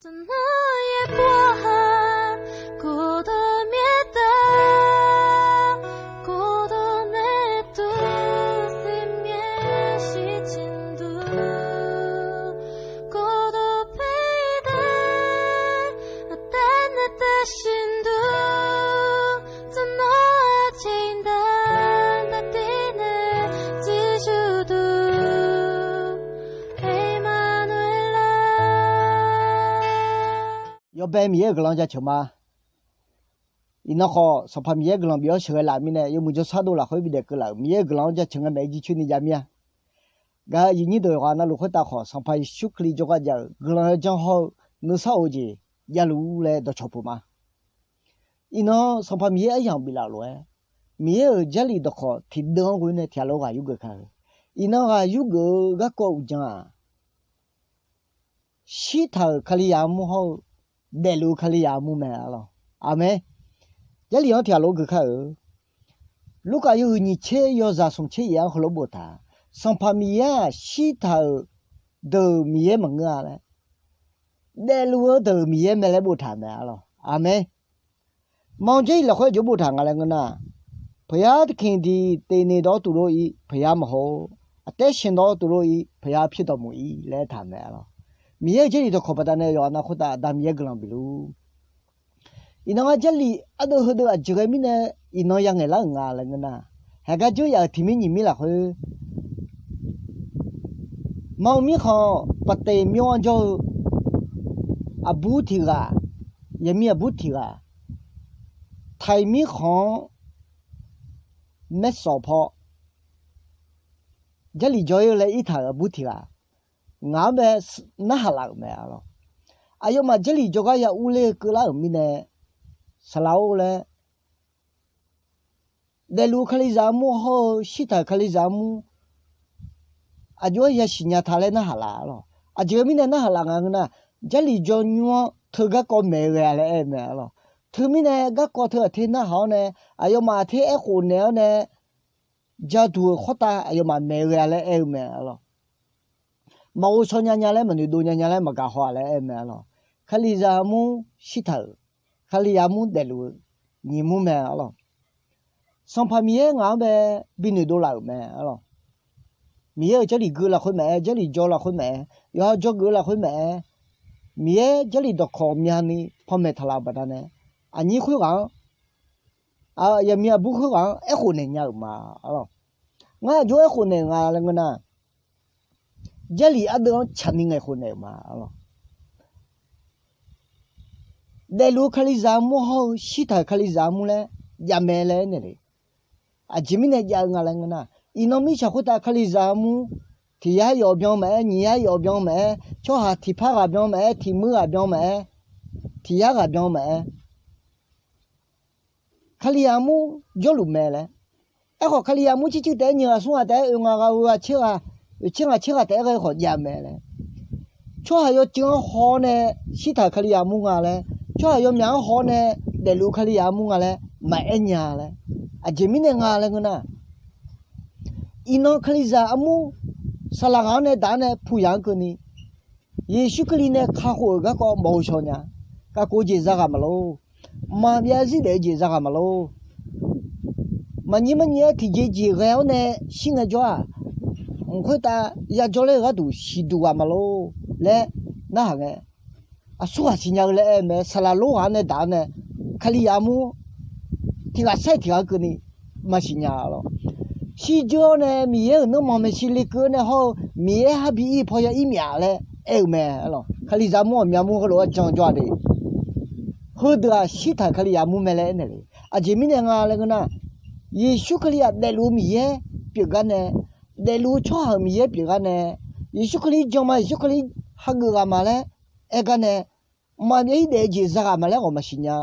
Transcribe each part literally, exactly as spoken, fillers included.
Nawr yaerbof-a, ကိုယ်တော်မြတ်သား၊ ကိုယ်တော်နဲ့တူ စင်မြဲရှိချင်သူ၊ ကိုယ်တော်ဖိတ်တဲ့ အသက်နဲ့သက်ရှင်သူ၊ ကျွန်တော်အချိန်တိုင်း သက်တည်နေ ကြည့်ရှုသူ၊ ဧမာနွေလ Yawbae Miqyaer-euq guiqlanq jaceuq ma. Iqnan khawf, Sanqpaq Miqyaer guiqlanq bif-awr sheuqghae laf mirnae, yawmuiq jawrshar dov lafkhoer bidaef keuv laf-euq Miqyaer-euq guiqlanq-anr jaceuq ngae maeq-aer jircoer ni jav mir-a. Gaq-eu aqyuif nyir deuq yawqghaq navluf khoertav khawf, Sanqpaq Yeqsur Kali jawrgar jav-euq guiqlanq-eu janr hawr-eu nuisar of-eu jeq javluf-ur laer dawqcawq puq ma. Iqnan Sanqpaq Miqyaer aryamq biflaf-euq lof-aer, Miqyaer-euq Jarlif dawqkawq tiqdeuv-anr ghoe nae tiqghaq lof ghaq yurgeuf ka-eu. Iqnan ghaq yurgeuf-eu garkawv uqdzan-aq, shirtaq-euq Kalizaq armur hawr-eu daefluf-eu Kalizaq armur mae arlawq. Aqmeq. Jarlif-anr tiqghaq lof geuf kar-euq. Lurkaf yawhuiq nyiq tser yawzaq smq tser yaef-anr heulof boftaq, Sanqpaq Miqyaer-aq shirtaq-euq deuq Miqyaer maqngeur-a laer, daefluf-eu deuq Miqyaer mae laer boftaq mae arlawq. Aqmeq. Ma-eu Jarlif lafkhoer aqjox boftaq nga laer ngeur nar, ဘုရားသခင်သည် သေနေသောသူတို့၏ ဘုရားမဟုတ်၊ အသက်ရှင်သောသူတို့၏ ဘုရားဖြစ်တော်မူ၏laer aertaq mae arlawq. Miqyaer-euq Jarlif dawqkawq baqdanae yawqghaq nav khoertav Aqda Miqyaer guiqlanq bifluf-ur. Iqnan ngar Jarlif ardeuv heudeuv aqjeq ghae mirnae iqnan ya ngaeqlar-euq nga laer ngeur nar, haeqgar dzeur yaf-euq tiq mir nyiq mir lafkhoer, ma-eu mirkhanq-anr Paqteq myanr-anr jawr-eu aqbur tiq ghaq, yaqmir aqbur tiq ghaq, Taiq mirkhanq-anr Maersawq paw Jarlif jawr-ir-eu laer irtaq-euq aqbur tiq ghaq, ngaq-anr bae narhaq laf-euq mae arlawq. Aqyawfmaf Jarlif jawrgar ya urler-eu keuvlar-euq mirnae, saqlaq-or laer daefluf-eu Kalizaq armur hawr-eu shirtaq-euq Kalizaq armur aqjox-aer yasiq nya ta laer narhaq laf arlawq. Aqjeq mirnae narhaq laf nga ngeur nar, Jarlif jawr nymr-anr teu garkawv maeq-eu ghae-a laer aer-eu mae arlawq. Teumirnae garkawv teu aqter narhaq-awr nae, aqyawfmaf aqter aerkhof naeq-awr nae, jaduq-euq khawrtav aqyawfmaf maeq-eu ghae-a laer aer-eu mae arlawq. Maqghov shaw nya nya laer, maqnoeq dov nya nya laer, maqgaq haw-a laer aer-eu mae arlawq. Kalizaq armur shirtaq-euq, Kalizaq armur daefluf-eu nyiq mur mae arlawq. Sanqpaq Miqyaer ngaq-anr bae binoeq dov laf-euq mae arlawq. Miqyaer-euq Jarlif gui lafkhoer maqaer, Jarlif jawr lafkhoer maqaer, yawqha jawrgeuf lafkhoer maqaer, Miqyaer Jarlif dawqkawq myavni panmaeq taq laf-eu baqdanae, aqnyir khoerghaq-anr yaqmir aqbur khoerghaq-anr aerkhof naeq nya-euq ma arlawq. Ngar aqjox aerkhof naeq-euq nga laer ngeur nar, Jarlif ardeuv-anr tsaqni ngaeq khof naeq-euq ma arlawq. Daefluf-eu Kalizaq armur hawr-eu shirtaq-euq Kalizaq armur laer javmae laer aernaeq le. Aqjeq mirnae jav-eu nga laer ngeur nar, iqnan mirtsaq khoertav Kalizaq armur tiq yar yawf byan maqaer, nyiq yar yawf byan maqaer, tsawrhaq tiqpar ghaq byan maqaer, tiq muir ghaq byan maqaer, tiq yar ghaq byan maqaer, Kalizaq armur jawrluf mae laer. Aerkhawf Kalizaq armur circuiv taef-aer nyiq ghaq smr ghaq taef-aer oeq ngaq ghaq ghoe ghaq tser ghaq, oeq tser ngaq tser ghaq taef-aer ghae khawf jav mae laer. Tsawrhaq yawcuiv-anr haw-awr nae, shirtaq-euq Kalizaq armur nga laer, tsawrhaq yawmyaq-anr haw-awr nae, daefluf-eu Kalizaq armur nga laer maqaer nya laer. Aqjeq mirnae nga laer ngeur nar, iqnan Kalizaq armur saqlaq ghaq-anr nae daq-anr nae puq yaq-anr keuvni, Yeqsur Kali nae kakhof-euq garkawv maqghov shaw nya. Kakhof-eu jeq za ghaq maqlor. Maqbyav zir daef-eu jeq za ghaq maqlor. Maqnyir marnyir-aer tiqjeq jeq ghae-awr nae shir ngaejawr-aq, mq khoertav yajawr ler-eu gharduq siqduq ghaq maqlor laer narhaq ngae, aqsur ghaq siqnya-eu laer aer-eu mae. Saqlaq lor ghaq-anr nae daq-anr nae, Kalizaq armur tiq ghaq sair tiq ghaq-anr keuvni maqsiq nya lawq. Shirdzeur-awr nae Miqyaer-euq nanrma maeqshi lekeuv-awr nae hawr-eu Miqyaer habi ir paw ya ir myaf laer aer-eu mae lawq. Kalizaq armur ghawqmya mur heulof-aer jan jawr-a de. Heudeuq-aq shirtaq-euq Kalizaq armur mae laer aernaeq le. Aqjeq mirnae nga laer ngeur nar, Yeqsur Kali-aq daefluf-eu Miqyaer pyeuf gar nae, daefluf-eu tsawrhaq-euq Miqyaer pyeuf gar nae, Yeqsur Kali jan ma, Yeqsur Kali hageuf ghaq ma laer aer gar nae, mqmaq maqbyav zir daef-eu jeq za ghaq ma laer khawf maqsiq nya.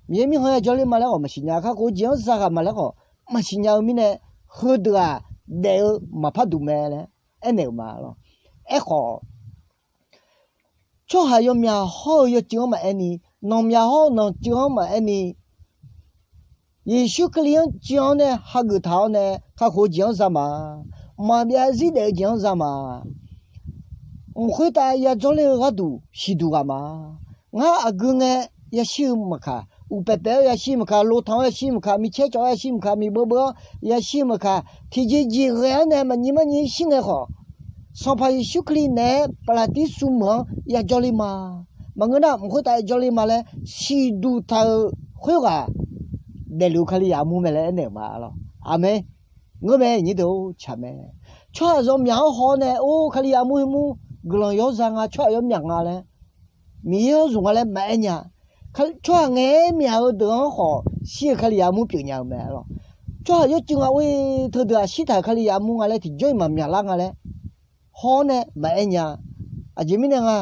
Miqyaer mirkhanq-anr yajawr ler ma laer khawf maqsiq nya. Kakhof-eu jeq-anr za ghaq ma laer khawf maqsiq nya-eu mirnae, heudeuq-aq daef-eu maqpar duq mae laer aernaeq-euq ma lawq. Aerkhawf, tsawrhaq yawmyaq hawr-eu yawcuiv-anr maqaer ni, nanqmyaq hawr-eu nanqcuiv-anr maqaer ni, Yeqsur Kali-anr cuiv-awr nae hageuf taq-awr nae kakhof-eu jeq-anr za ma. Mqmaq maqbyav zir daef-eu jeq-anr za ma. Mq khoertav yajawr ler-eu gharduq siqduq ghaq ma. Ngar aqgeu ngae yashir-eu maqkaq, uqpaeq paeq-awr yashir maqkaq, lotanq-awr yashir maqkaq, micaer cawv-awr yashir maqkaq, miqbeuv beuv-awr yashir maqkaq, tiqjeq jeq ghae-awr nae maqnyi marnyi shir ngae khawf, Sanqpaq Yeqsur Kali naeq-aer Paqlaqtirsuv meuq-anr yajawr ler ma. Maqngeur nar, mq khoertav yajawr ler ma laer siqduq taq-euq khoerghaq daefluf-eu Kalizaq armur mae laer aernaeq-euq ma lawq. Aqmeq. Ngeurmae nyir deuq-or, tsaq mae. Tsawrhaq yawmyaq-anr haw-awr nae, or, Kalizaq armur hemur guiqlanq yawr za nga, tsawrhaq yawmyaq nga laer Miqyaer-anr zmq nga laer maqaer nya. Tsawrhaq ngaeq-aer myaq-eu deuq-anr khawf shir-eu Kalizaq armur pyeuf nya-eu mae lawq. Tsawrhaq yawcuiv nga or-e, teudeuq-aq shirtaq-euq Kalizaq armur nga laer tiqjawr-iq maqmyaq lar nga laer haw-awr nae maqaer nya. Aqjeq mirnae nga,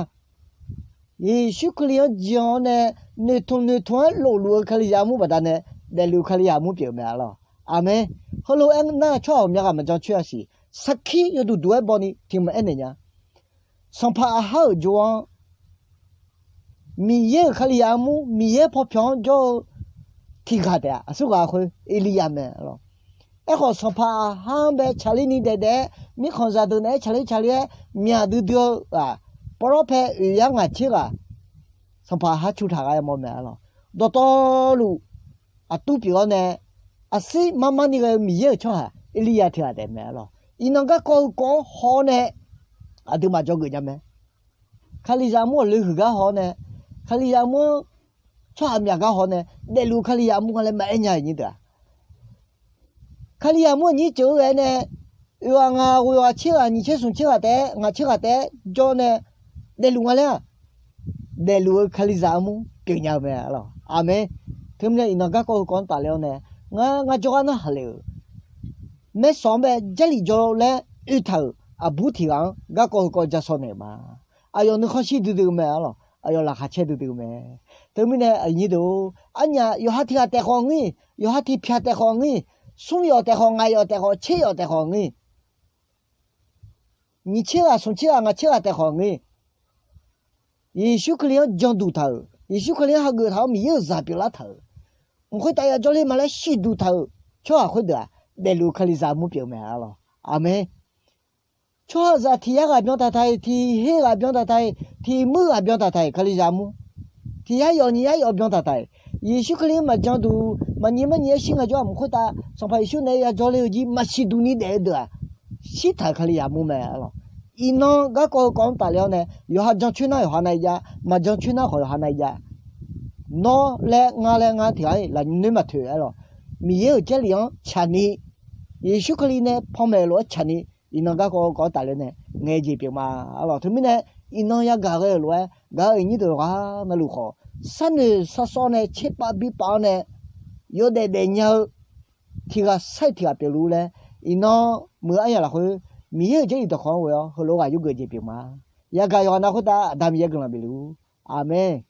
Yeqsur Kali-anr jan-awr nae noeqtmq noeqtmq-aer lofluf-eu Kalizaq armur baqdanae daefluf-eu Kalizaq armur pyeuf-eu mae lawq. Aqmeq. Heulof-aer nar, tsawrhaq ghawqmya ghaq maqjan coer-a siq. Sarkir yawduq duq-aer baw ni tiq maqaer naeq nya. Sanqpaq Aqhar-euq jov-anr Miqyaer-euq Kalizaq armur, Miqyaer paw pyawq-anr jawr-eu tiq ghaq taef-a. Aqsurghaq khoer Erliryav mae lawq. Aerkhawf, Sanqpaq Aqhar-anr bae tsaqler ni daef daef-aer, mirkhanq zaqdeuq naeq-aer tsaqler tsaqler-aer myaq duidui-eu ghaq, pawrlawr pae oeq yar ngaq tser ghaq, Sanqpaq Aqhar cu taq gha yamawr mae lawq. Dawqtawvluf aqtur pyeuf-awr nae, aqsir mar mar ni ghae-eu Miqyaer-euq tsawrhaq Erliryav tiq ghaq taef mae lawq. Iqnan garkawv heukawv-anr haw-awr nae aqduimaf dzawgeuf nya mae. Kalizaq armur aqloe huiq gar haw-awr nae, Kalizaq armur-anr tsawrhaq myaq gar haw-awr nae daefluf-eu Kalizaq armur nga laer maqaer nya-euq nyir deuq-aq, Kalizaq armur aqnyir ceuq-eu ghae nae, oeq ghaq ngaq ghoeq ghaq tser ghaq nyiq tser smq tser ghaq taef-aer ngaq tser ghaq taef-aer jawr nae daefluf nga laer-aq, daefluf-eu Kalizaq armur pyeuf nya-eu mae lawq. Aqmeq. Teumirnae iqnan garkawv heukawv-anr tafler-awr nae, ngar ngar jawrgar narhaq le-euq maersawq-anr bae Jarlif jaw laer oetaq-euq aqbur tiq ghaq-anr garkawv heukawv ja shaw naeq-euq ma. Aqyawf nuikhanr shir duidui-eu mae lawq. Aqyawf laqkhaq caer duidui-eu mae. Teumirnae aqnyir deuq-or, arnyaf yawqha tiq ghaq taef khawf ngir, yawqha tiq pyaq taef khawf ngir, smr yawf taef khawf, ngaq yawf taef khawf, tser yawf taef khawf ngir, nyiq tser ghaq smq tser ghaq ngaq tser ghaq taef khawf ngir, Yeqsur Kali-anr janduq taq-euq, Yeqsur Kali-anr hageuf taq-awr Miqyaer-euq zaq pyeuflar taq-euq, mq khoertav yajawr ler ma laer siqduq taq-euq tsawrhaq khoerdeuq-aq, daefluf-eu Kalizaq armur pyeuf-eu mae lawq. Aqmeq. Tsawrhaqzaq tiq yar ghaq byan taq taq-iq, tiq her ghaq byan taq taq-iq, tiq muir ghaq byan taq taq-iq Kalizaq armur, tiq yar yawf nyiq yar yawf byan taq taq-iq, Yeqsur Kali-anr maqjanduq maqnyiq marnyiq-aer shir ngaejawr-aq, mq khoertav Sanqpaq Yeqsur naeq-aer yajawr ler-eu jir maqsiq duq ni daef-eu deuq-aq, shirtaq-euq Kalizaq armur mae lawq. Iqnan garkawv heukawv-anr tafler-awr nae, yawqha jancoer nar yawqha nav-ir jav, maqjancoer nar khawf yawqha nav-ir jav. Nawr laer ngar laer ngar tiq ghaq-ir lafnoer maqtoeq-aer lawq. Miqyaer-euq Jarlif-anr tsaqni, Yeqsur Kali nae panmaeq-euq lof-aer tsaqni, iqnan garkawv heukawv-anr tafler nae ngaeq-eu jeq pyeuf ma lawq. Teumirnae iqnan yagaq ghae-euq lof-aer gaq-euq nyir deuq ghaq navluf khawf, sharnoeq sharsawr nae tserpav birpav-awr nae yawdaef daefnya-eu tiq ghaq sar-iq tiq ghaq pyeufluf laer, iqnan muiq-eu aryaq lafkhoer Miqyaer-euq Jarlif dawqkawq-anr ghoe-awr heulof-aer ghaq yurgeuf jeq pyeuf ma. Yagaq yawqghaq nav khoertav Aqda Miqyaer guiqlanq bifluf-ur. Aqmeq.